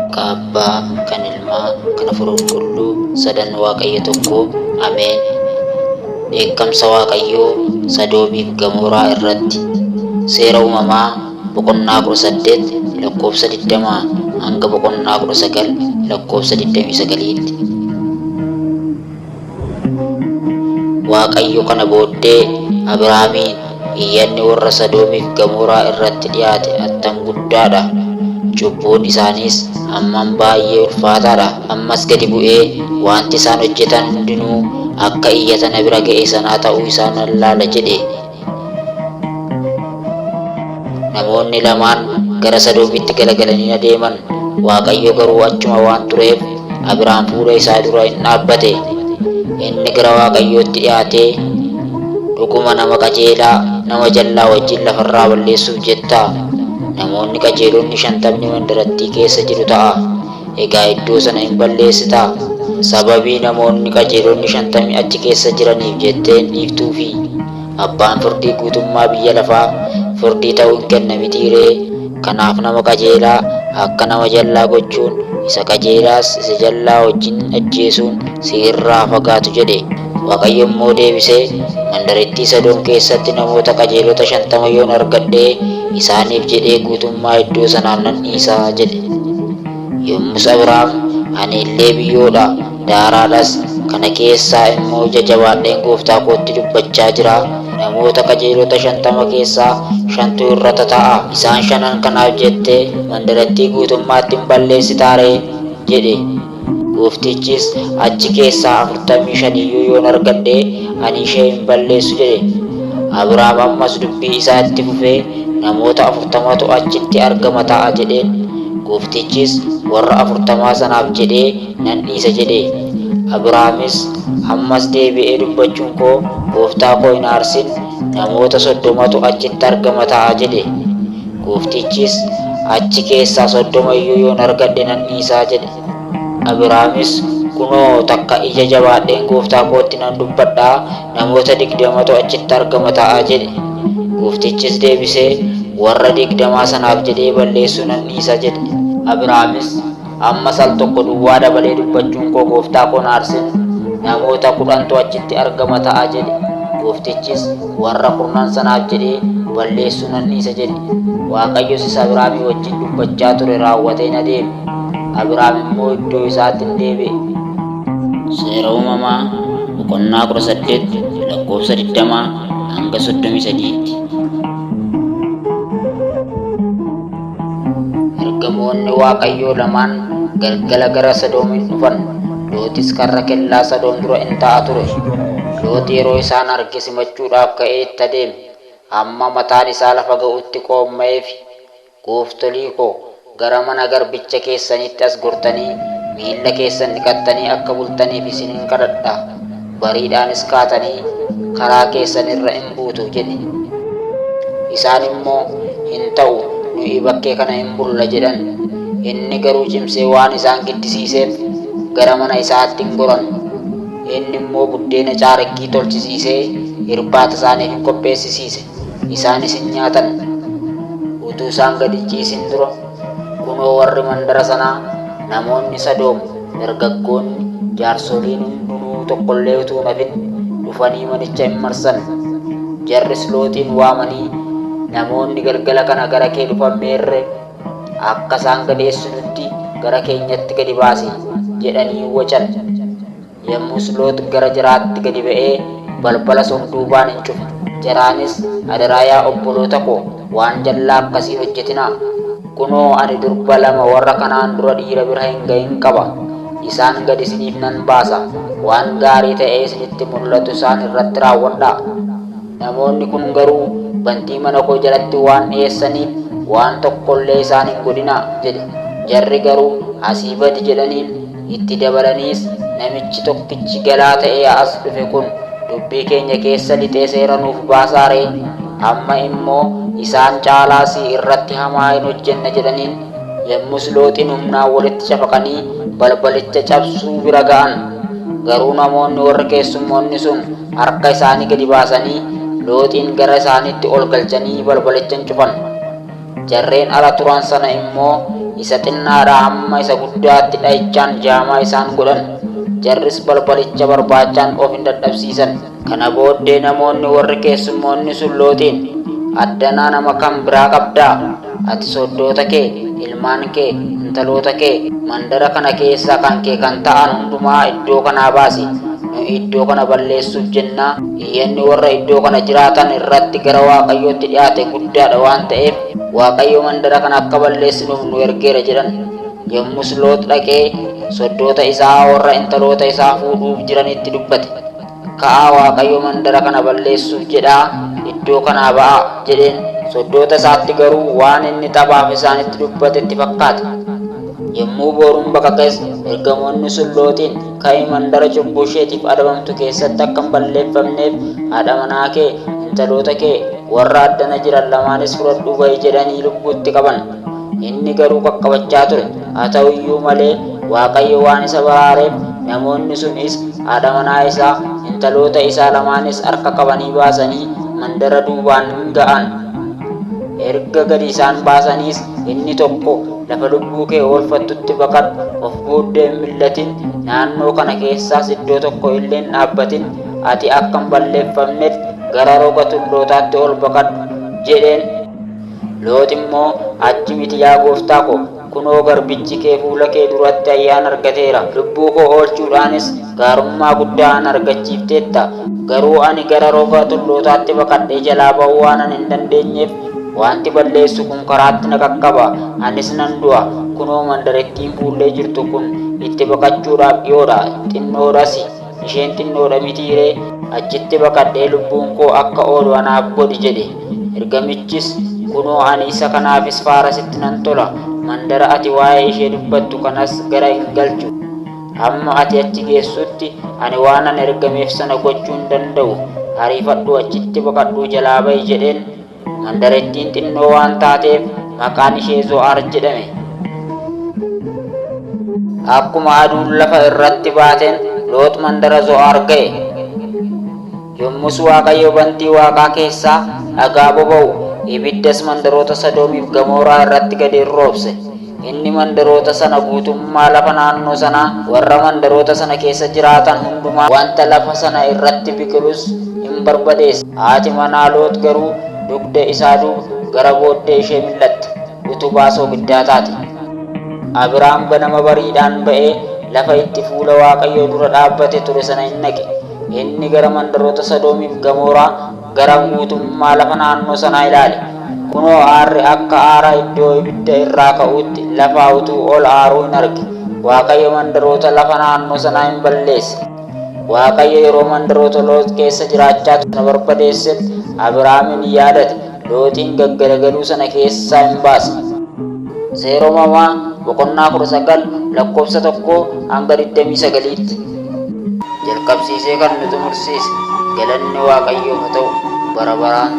Maqaa Abbaa, kan Ilmaa, kan Hafuura Qulqulluu, sadan Waaqayyo tokko. Ameen. Dheekkamsa Waaqayyoo Sadoomiif Gamooraa irratti. Seera Uumamaa boqonnaa 18 lakkoofsa 20 hanga boqonnaa 19 lakkoofsa 29tti. Waaqayyo kana booddee Abrahaamiin, Iyyanni warra Sadoomiif Gamooraa irratti dhi'aate attam guddaa dha! Cubbuun isaaniis hammam baay'ee ulfaataa dha! Ammas gadi bu'ee wanti isaan hojjetan hundinuu akka iyyata na bira ga'e sanaa ta'uu isaa nan laala jedhe. Namoonni lamaan gara Sadoomitti galagalanii adeeman, Waaqayyo garuu achuma waan tureef Abrahaam fuula isaa dura in dhaabbate. Inni gara Waaqayyootti dhi'aatee, Dhuguma nama qajeelaa nama jal'aa wajjin lafa irraa balleessuuf jettaa? Namoonni qajeelonni shantamni mandarattii keessa jiru ta'a, egaa iddoo sana in balleessitaa? Sababii namoonni qajeelonni shantamni achi keessa jiraniif jettee hin dhiiftuufii? Abbaan firdii guutummaa biyya lafaa firdii ta'u in kenna mitii ree? Kanaaf nama qajeelaa akka nama jal'aa gochuun, isa qajeelaas isa jal'aa wajjin ajjeesuun si irraa haa fagaatu jedhe. Waaqayyo immoo deebisee, Mandarittii Sodoom keessatti namoota qajeelota 50 yoon argadhe, isaaniif jedhee guutummaa iddoo sanaa nan dhiisa jedhe. Yommus Abrahaam, Ani illee biyyoo dha, daaraa dhas, kana keessaa immoo ija jabaadheen gooftaa kootti dubbachaa jira, namoota qajeelota 50 keessaa shantu hir'ata ta'a, isaan shanan kanaaf jettee mandarattii guutummaatti in balleessitaa ree? jedhe. Gooftichis, Achi keessaa 45 iyyuu yoon argadhe, ani ishee hin balleessu jedhe. Abrahaam ammas dubbii isaa itti fufee, Namoota afurtamatu achitti argama ta'a jedheen. Gooftichis, Warra afurtamaa sanaaf jedhee nan dhiisa jedhe. Abrahaamis, Ammas deebi'ee dubbachuun koo gooftaa koo hin aarsin, namoota soddomatu achitti argama ta'a jedhe. Gooftichis, Achi keessaa 30 iyyuu yoon argadhe nan dhiisa jedhe. Abrahaamis, Kunoo, takka ija jabaadheen gooftaa kootti nan dubbadha, namoota digdamatu achitti argama ta'a jedhe. Gooftichis deebisee, Warra digdamaa sanaaf jedhee balleessuu nan dhiisa jedhe. Abrahaamis, Ammas al tokko duwwaa dabalee dubbachuun koo gooftaa koo hin aarsin, namoota kudhantu achitti argama ta'a jedhe. Gooftichis, Warra kurnan sanaaf jedhee balleessuu nan dhiisa jedhe. Waaqayyos isa Abrahaamii wajjin dubbachaa ture raawwatee in adeeme, Abrahaam immoo iddoo isaatti in deebi'e. Seera Uumamaa boqonnaa 18 lakkoofsa 20 hanga 33tti. Ergamoonni Waaqayyoo lamaan galgala gara Sodoom in dhufan, Looxis karra kellaa Sodoom dura in taa'a ture. Loox yeroo isaan arge simachuudhaaf ka'ee itti adeeme, hamma mataan isaa lafa ga'utti qoomma'eefi, Gooftolii ko, gara mana garbicha keessaniitti as gortanii, miilla keessan dhiqattanii akka bultaniif isinin kadhadha, bariidhaanis kaatanii karaa keessan irra in buutu jedhe. Isaan immoo, Hin ta'u, nuyi bakkee kana in bulla jedhan. Inni garuu cimsee waan isaan giddisiiseef, gara mana isaatti in goran. Inni immoo buddeena caariggii tolchisiisee, irbaata isaaniif in qopheessisiise, isaanis in nyaatan. Utuu isaan gad hin ciisin dura, kunoo warri mandara sanaa, namoonni Sadoom, dargaggoonni, jaarsoliin hundinuu tokko illee utuu hin hafin dhufanii manicha in marsan. Jarris Looxiin waamanii, Namoonni galgala kana gara kee dhufan meerre? Akka isaan gad eessinutti gara keenyatti gadi baasi! jedhanii in wacan. Yommus Loox gara jaraatti gadi ba'ee, balbalas of duubaan in cufe. Jaraanis, Adaraa yaa obboloota ko, waan jal'aa akkasii hin hojjetinaa! Kunoo, ani durba lama warra kanaan dura dhiira bira hin ga'in qaba, isaan gad isiniif nan baasa, waan gaarii ta'ee isinitti mul'atu isaan irratti raawwadhaa! Namoonni kun garuu bantii mana koo jalatti waan dhi'eessaniif, waan tokko illee isaan hin godhinaa! jedhe. Jarri garuu, Asii badi! jedhaniin. Itti dabalaniis, Namichi tokkichi galaa ta'ee as dhufe kun dubbii keenya keessa lixee seera nuuf baasaa ree? Amma immoo isaan caalaa si irratti hamaa in hojjenna jedhaniin. Yommus Looxiin humnaan walitti cafaqanii balbalicha cabsuu bira ga'an. Garuu namoonni warri keessummoonni sun harka isaanii gadi baasanii, Looxiin gara isaaniitti ol galchanii balbalicha in cufan. Jarreen ala turan sana immoo isa xinnaadhaa hamma isa guddaatti dha'ichaan jaamaa isaan godhan. Jarris balbalicha barbaachaan of hin dadhabsiisan. Kana booddee namoonni warri keessummoonni sun Looxiin, Addanaa nama kan biraa qabdaa? Ati soddoota kee, ilmaan kee, intaloota kee, mandara kana keessaa kan kee kan ta'an hundumaa iddoo kanaa baasi. Nu iddoo kana balleessuuf jennaa, iyyanni warra iddoo kana jiraatan irratti gara Waaqayyootti dhi'aate guddaa dha waan ta'eef, Waaqayyo mandara kana akka balleessinuuf nu ergeera jedhan. Yommus Loox dhaqee soddoota isaa warra intaloota isaa fuudhuuf jiranitti dubbate. Ka'aa Waaqayyo mandara kana balleessuuf jedhaa iddoo kanaa ba'aa! jedheen. Soddoota isaatti garuu waan inni taphaaf isaanitti dubbate itti fakkaate. Yommuu booruun baqaqes ergamoonni sun Looxiin, Ka'i mandara cubbuu isheetiif adabamtu keessatti akka hin balleeffamneef haadha manaa kee, intaloota kee warra addana jiran lamaanis fudhadhuu ba'i jedhanii lubbuutti qaban. Inni garuu qaqqabachaa ture. Haa ta'u iyyuu malee, Waaqayyo waan isa baraareef, namoonni sun isa, haadha manaa isaa, intaloota isaa lamaanis harka qabanii baasanii mandara duubaan in ga'an. Erga gad isaan baasaniis inni tokko, Lafa lubbuu kee oolfattutti baqadhu, of booddee hin mil'atin, naannoo kana keessaas iddoo tokko illee hin dhaabbatin, ati akka hin balleeffamnetti gara roga tullootaatti ol baqadhu jedheen. Loox immoo, Achi miti yaa gooftaa ko, kunoo garbichi kee fuula kee duratti ayyaana argateera, lubbuu koo oolchuudhaanis gaarummaa guddaa ana argachiifteetta, garuu ani gara roga tullootaatti baqadhee jalaa ba'uu waanan hin dandeenyeef, wanti balleessu kun karaatti na qaqqaba, anis nan du'a, kunoo mandarittiin fuullee jirtu kun itti baqachuudhaaf dhi'oo dha, xinnoodhasi, isheen xinnoo dha mitii ree? Achitti baqadhee lubbuun koo akka oolu anaaf godhi jedhe. Ergamichis, Kunoo ani isa kanaafis faara sitti nan tola, mandara ati waa'ee ishee dubbattu kanas gara hin galchu. Hamma ati achi geessutti ani waanan ergameef sana gochuu hin danda'u, ariifadhuu achitti baqadhuu jalaa ba'i jedheen. Mandarittiin xinnoo waan taateef maqaan ishee Zo'aar jedhame. Akkuma aduun lafa irratti baateen Loox mandara Zo'aar ga'e. Yommus Waaqayyo bantii waaqaa keessaa dhagaa boba'u, ibiddas mandaroota Sodoomiif Gamooraa irratti gad in roobse. Inni mandaroota sana, guutummaa lafa naannoo sanaa, warra mandaroota sana keessa jiraatan hundumaa, wanta lafa sana irratti biqilus in barbadeesse. Haati manaa Loox garuu dugda isaa duuba gara booddee ishee mil'atte, utubaa soogiddaa taate. Abraam ganama bariidhaan ba'ee lafa itti fuula Waaqayyoo dura dhaabbate ture sana in dhaqe. Inni gara mandaroota Sodoomiif Gamooraa, gara guutummaa lafa naannoo sanaa ilaale. Kunoo aarri akka aara iddoo ibidda irraa ka'uutti lafaa utuu ol aaruu in arge. Waaqayyo mandaroota lafa naannoo sanaa in balleesse. Waaqayyo yeroo mandaroota Loox keessa jiraachaa ture sana barbadeessetti Abraamin yaadate, Looxiin gaggalagaluu sana keessaa in baase. Seera Uumamaa boqonnaa 19 lakkoofsa 1 hanga 29tti. Jalqabsiisee kan nu xumursiise galanni Waaqayyoof haa ta'u bara baraan.